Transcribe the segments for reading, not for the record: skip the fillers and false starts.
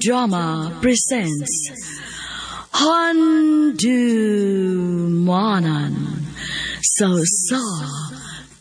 Drama presents Handumanan sa Sa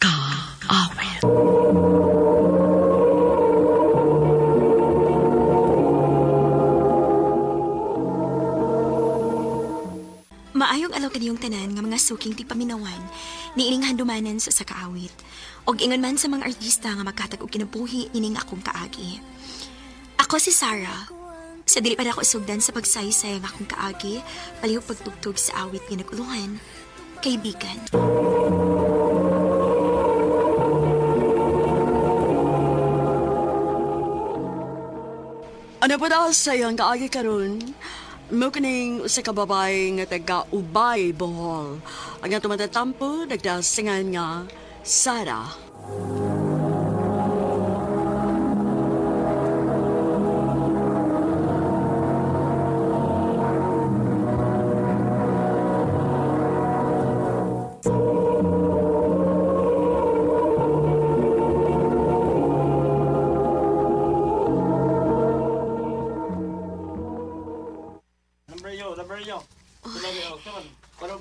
Kaawit. Maayong alaw kaniyong tanan nga mga suking tigpaminawan niining handumanan sa sakaawit. Og ingon man sa mga artista nga magkatag og kinabuhi ining akong kaagi. Ako si Sarah. Sa dili pa na ako sugdan sa pagsaysay ang akong kaagi, palihog pagtugtog sa awit nga nagulungan, kaibigan. Ano pa daw sa iyang kaagi karon? Mo kining usa ka babae nga taga Ubay, Bohol. Ang atong matatampo nagdasingan nga Sara.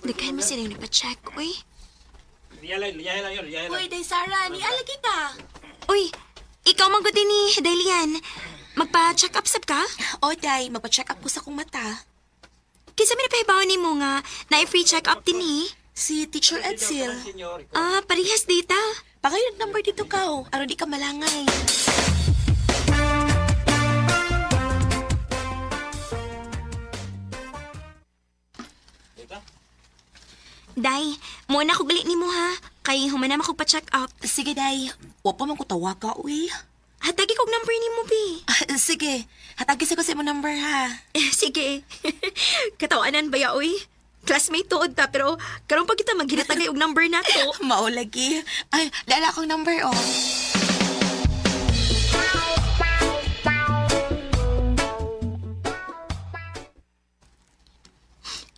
Daghan mo sila yung nagpa-check, uy. Uy, Day Sara, ni alagi ka. Uy, ikaw man gud ni Delian. Magpa-check up sab ka? O, Day, magpa-check up ko sa kong mata. Kinsa may napahibaw nimo nga na free check up din eh. Si Teacher Edsel. Ah, parehas dita. Pakayon number dito ka, oh. Aron di ka malangay. Day, mo na ko gali nimo ha. Kay human na ko pa-check up. Sige, Day. Wa pa man ko tawaga, uy. Hatagi kog number nimo bi. Ah, sige, hatagi sa ko sa imong number, ha. Eh, sige. Katawanan ba ya, oy? Classmate tuod ta, pero karon pa kita maghinatagay og number nato. Mao lagi. Ay, dala akong number, oh.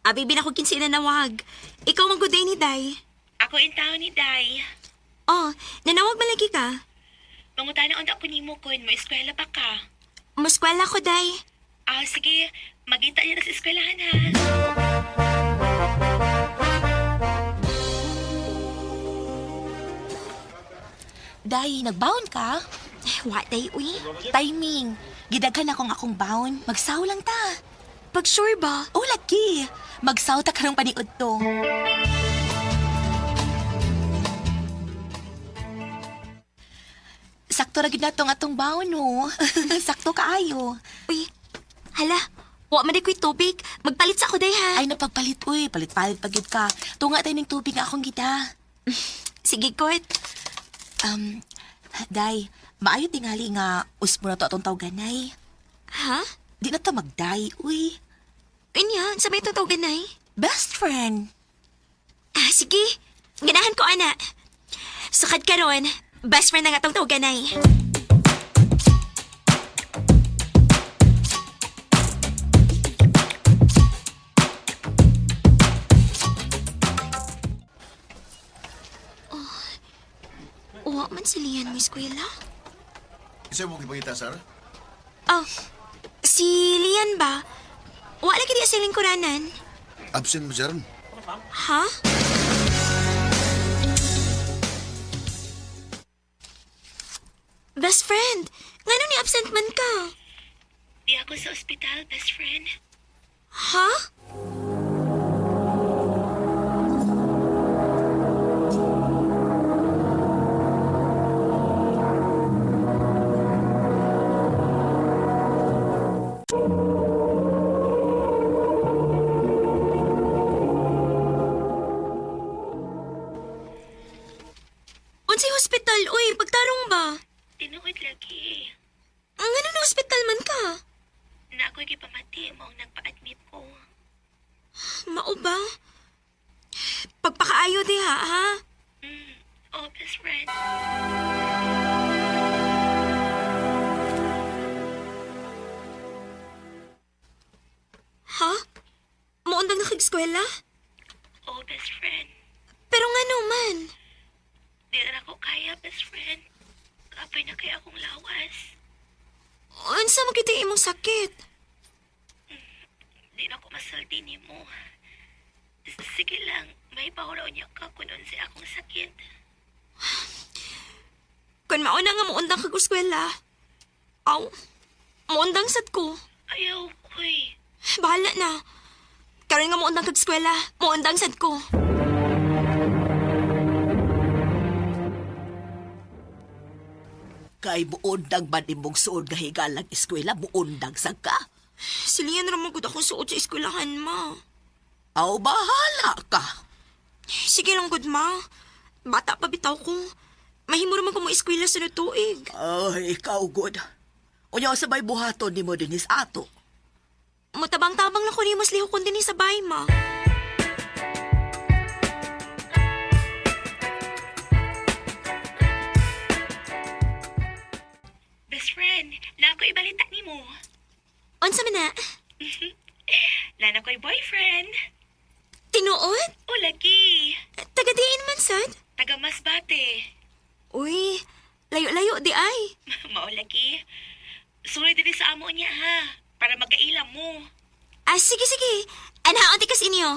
Abi bin ako kinsi na nawag. Ikaw man gud ni Day. Ako in town ni Day. Oh, nanawag man lagi ka. Mangutana unta ko nimo kun mo eskwela pa ka. Muskwela ko, Day. Ah, sige. Magita niya sa eskwelahan, ha. Day, nagbaon ka? Eh, wa, Day, uy. Timing. Gidaghan akong akong baon. Magsaw lang ta. Pag sure ba? O, lagi. Magsaw ta karong paniud to. Sakto ra gid na tong atong baon, no. Sakto kaayo. Uy, hala. Wa man di ko'y tubig. Magpalit sa ako, Day, ha? Ay, napagpalit, uy. Palit-palit pa gid ka. Tunga tayo ng tubig nga akong gita. Sige, Kurt. Um, Day, maayo tingali nga usmo na to atong tawganay. Ha? Di na ta magday, uy. Unya, sa may itong tawagan, Nay? Best friend. Ah, sige. Ganahan ko, ana. Sukad karon, best friend na nga tong tawaganay. Oh, wa man si Lian mo eskwela. Isa mo gipangita, sir? Oh, si Lian ba? Wa lagi diya sa lingkuranan. Absent mo, sir. Ha? Best friend, ngano ni absent man ka? Di ako sa ospital, best friend. Ha? Unsay hospital? Uy, pagtarong ba? Tinuod lagi. Ngano na hospital man ka? Na ako'y gipamati mo ang nagpa-admit ko. Mao ba? Pagpakaayo diha, ha? Mm. Oh, best friend. Ha? Muundang nakag-eskwela? Oh, best friend. Pero nga man. Di na ako kaya, best friend. Kapoy na kaya akong lawas. Unsa man kita imong sakit? Di na ko masulti nimo. Sige lang, may pahuraw niya ka kung unsa akong sakit. Kun mauna nga muundang kag eskwela. Aw, muundang sad ko. Ayaw, uy. Bahala na. Karon nga muundang kag eskwela, muundang sad ko. Kay muundang man imong suod nga higalang eskwela, muundang sa ka. Silian ra man gud akong suot sa eskwelahan, ma. Aw, bahala ka. Sige lang gud, ma. Bata pa bitaw ko. Mahimo ra man ko mo eskwela sa tuig. Ay, ikaw, good. Unya sa may buhaton nimo dinis ato. Mutabang-tabang lang ko ni mas lihok kun dinhi sa bahay, ma. Best friend, na ako ibalita nimo. Unsa man na? Lana ko'y boyfriend. Tinuod? O lagi, Taga diin man sad? taga Masbate. Uy, layo-layo di ay. Mao lagi. Sorry diri sa amo niya ha, para magkaila mo. Ah, sige, sige. Anhaon ti kas inyo.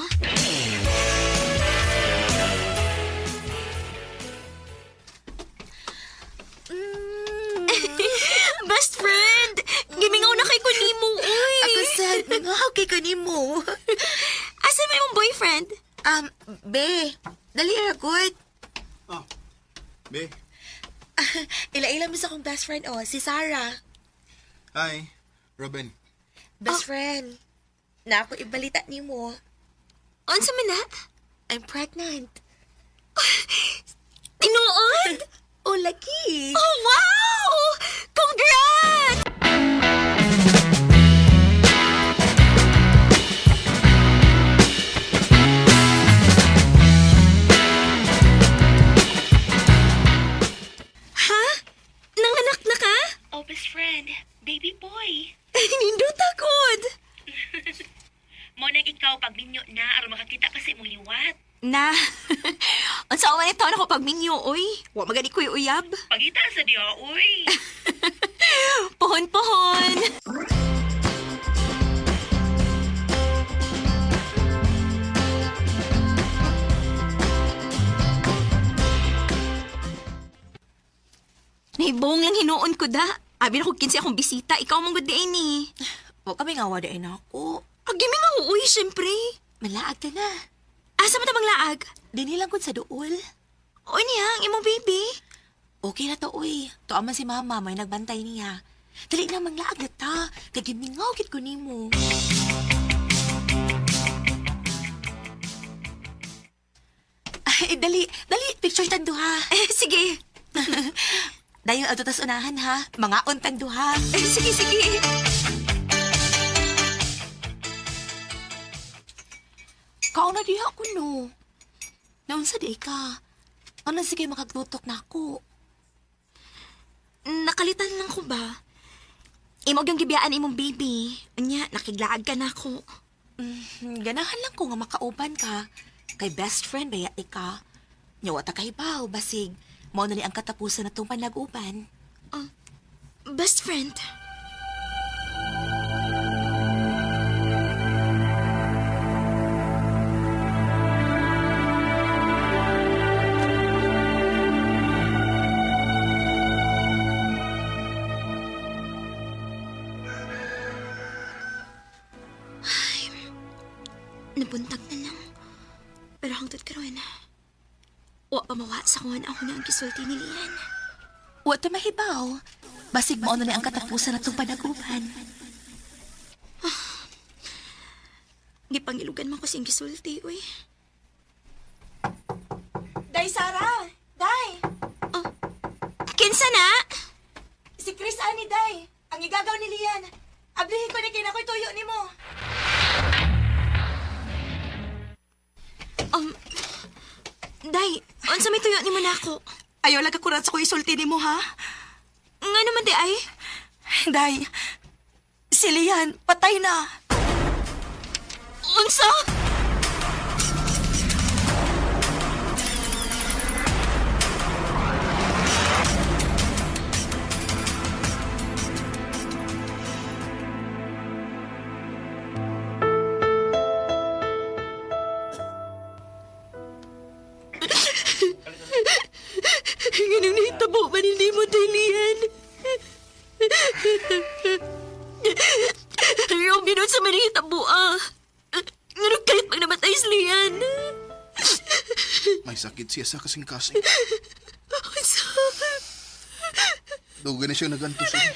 Best friend! Gimingaw na kay kunimo, uy! Ako sad, mingaw kay kanimo. Asa may imong boyfriend? Be, dali ra good. Ah, be. Ila-ila mo sa akong best friend oh, si Sarah. Hi, Robin. Best friend. Na ako ibalita nimo. Unsa man na? I'm pregnant. Tinuod? Oh, lagi. Oh, wow! Congrats! Ha? Nanganak na ka? Oh, best friend, baby boy. Nindot akod. Mo nang ikaw pag minyo na aron makakita ka sa imong liwat. Na. Unsa man itaw na ko pagminyo, oy. Wa magani ko'y uyab. Pagita sa diha, uy. Pohon-pohon. Nahibong lang hinuon ko da. Abi na ko 15 akong bisita. Ikaw mong good day ni. Wa kami nga wala na ako. Agimi nga uy, syempre. Malaag ta na. Asa man tabang laag? Dinhi lang gud sa duol. O niya, ang imong baby. Okay na to, uy. Tuwa man si mama, may nagbantay niya. Dali na manglaag na ta. Kay gimingaw gid ko nimo. Ay, dali, dali, picture tang duha. Eh, sige. Dayon adto tas unahan ha. Mga untang duha. Eh, sige, sige. Kauna diha ko no. Naunsa di ka? Ano sige makagtutok na ako? Nakalitan lang ko ba? Imog yung gibiyaan imong baby. Unya, nakiglaag ka na ako. Ganahan lang ko nga makauban ka. Kay best friend baya ika. Nyawa ta kay baw, basig. Mao na ni ang katapusan na itong panag-uban. Best friend. Ay, nabuntag na lang. Pero hangtod karon, wa pa mawa sa kuhan ako na ang gisulti ni Lian. Wa ta mahibaw. Basig mao na ni ang katapusan na itong panag-uban. Gipangilugan man ko siyang gisulti, uy. Day, Sarah! Day! Oh, kinsa na? Si Chris ani, Day! Ang igagaw ni Lian. Ablihin ko ni kay nakoy tuyo nimo. Day, unsa may tuyo nimo nako? Ayaw lang kakurat sa ko isulti nimo, ha? Nga naman di ay? Day, si Lian, patay na. Unsa? May sakit siya sa kasing-kasing. Unsa? Dugay na siya nagantos eh.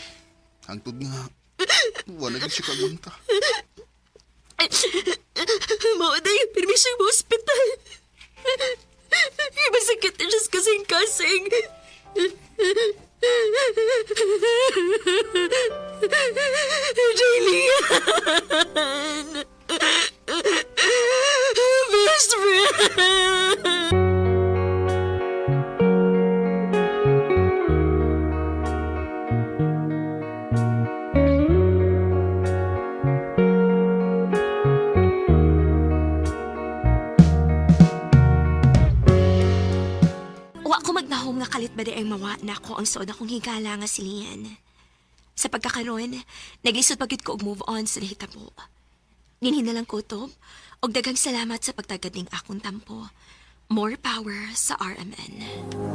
Hangtod nga, wala na siya kagwanta. Mao day, permisyo mo ospital. Masakit na siya sa kasing-kasing. Jayleen! Best friend! Wa ko magnahom nga kalit ba di ay mawa na ako ang suod akong higala nga si Lian. Sa pagkakaroon, naglisod pa gyud ko og move on sa nahitabo. Dinhi na lang kutob, og daghang salamat sa pagtagad ning akong tampo. More power sa RMN.